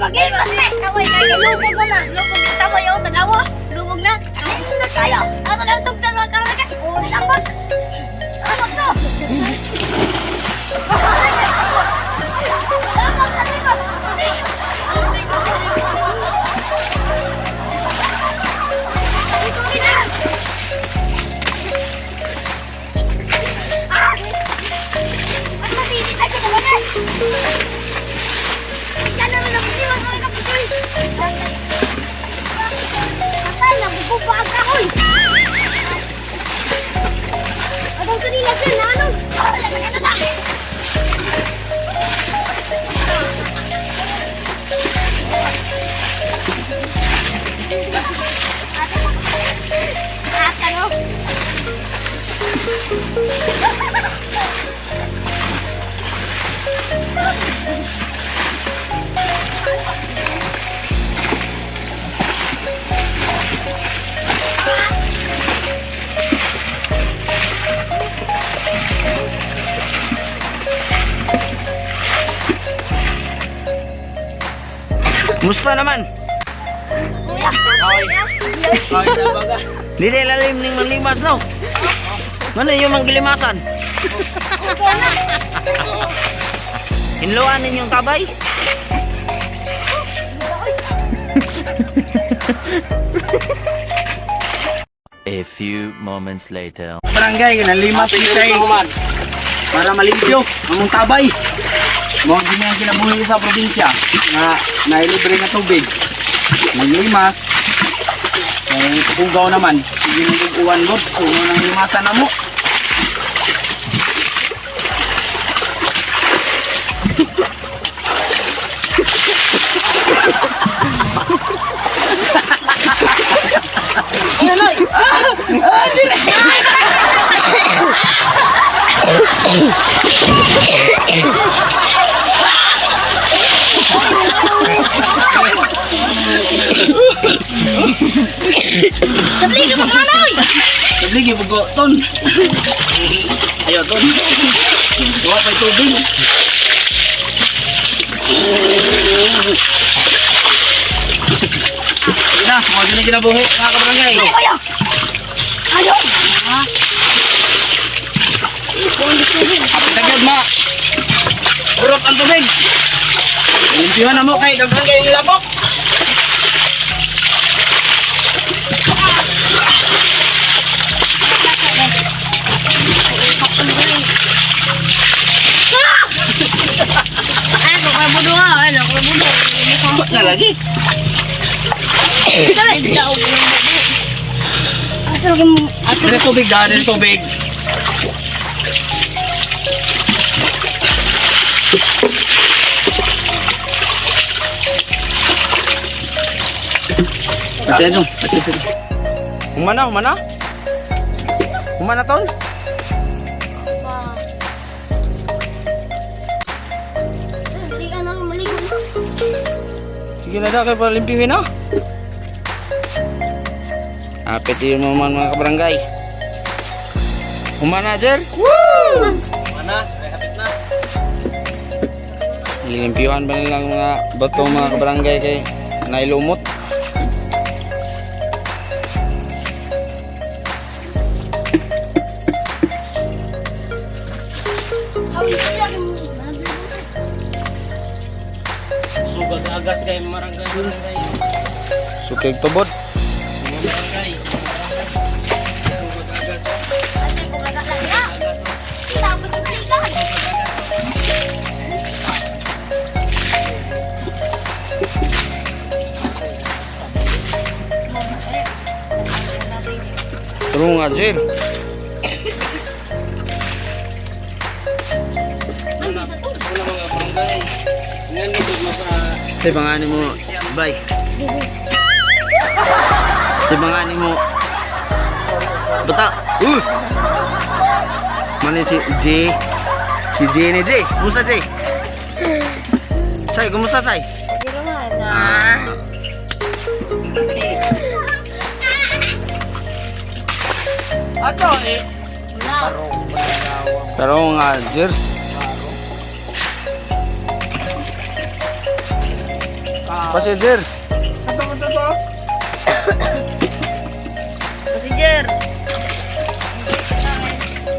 Mag-iwas na. Taway kay lubog mo na. Lubog na taway oh, tanawa. Lubog na. Ano na kaya? Ako lang sugdan mga karon kay. Oh, lamot. Lamot to. Lamot na lamot. Ah! Ang masini ay katawagan. Sana na lang hindi man kami kaputoy. Atay, nagugupa ang kahoy. Anong kanila dyan, ano? Oh, wala na na. At ano? Musta naman? Kuya. Ay, sa baga. Dili lalim ning manglimas no. Ano yung manggilimasan? Hinluan ninyong tabay? A few moments later. Barangay nalimas ni kay para malimpyo among tabay. Mao gini ang kinabuhi sa probinsya nga nailibre nga tubig. Naglimas. Kay ugaw naman, sige nang uwan god, uno nang limasan namo. Sabli ka mas manoy. Sabli gyud ko ton. Ayo ton. Wa pay tubig. Sige na, mao gini kinabuhi mga kabarangay. Kuya. Ayo. Kapit agad ma. Urot ang tubig. Limpihan na mo kay daghan kay nilabok. Ay, ko kay budo ha. Ay, ko budo. Na lagi. Dali, daw. Asa lagi mo? Dire tubig da, dire tubig. Ate ano? Ate ate. Humana, humana. Humana ton? Hindi ka na maligo. Sige na daw kay palimpihin na. Apit yun mo man mga kabarangay. Humana, Jer. Woo! Mana, ay hapit na. Lilimpyuhan ba nilang mga bato mga kabarangay kay nailumot? Sugag agas kay marangay barangay. Sukig tubod. Mga barangay. Sugag agas. Tulong nga, Jer. Una mga barangay. Ngan dito mo sa Say pangani mo, bay. Say pangani mo. Bata. Mani si J. Si J ni J. Kumusta J? Say, kumusta Say? Ato eh. Pero nga, Jer. Passenger. Passenger.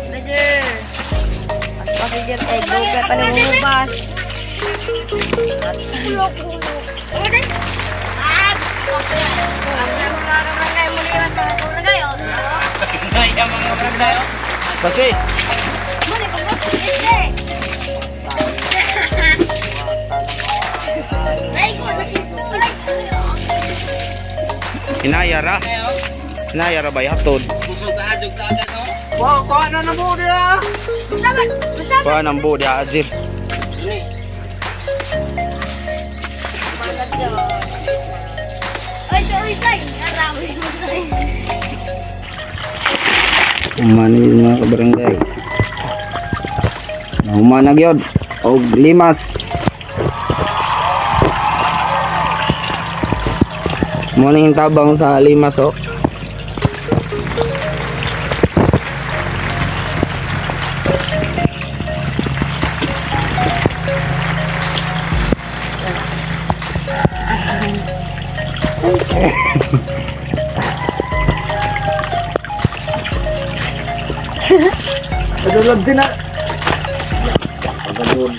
Passenger. Passenger kay go kay pa nang bus. Pase. Hinayara. Hinayara ba hatod? Kusog ka, adog ka agad, no? Wow, kuha na na mo diya. Kuha ng buo diya, Ajir. Dili. Ay, sorry, sorry. Arami mo, sorry. Umani yung mga kabarangay. Nahumanag yun. Og limas. Muna yung tabang sa limas oh. Padulog din na. Padulog.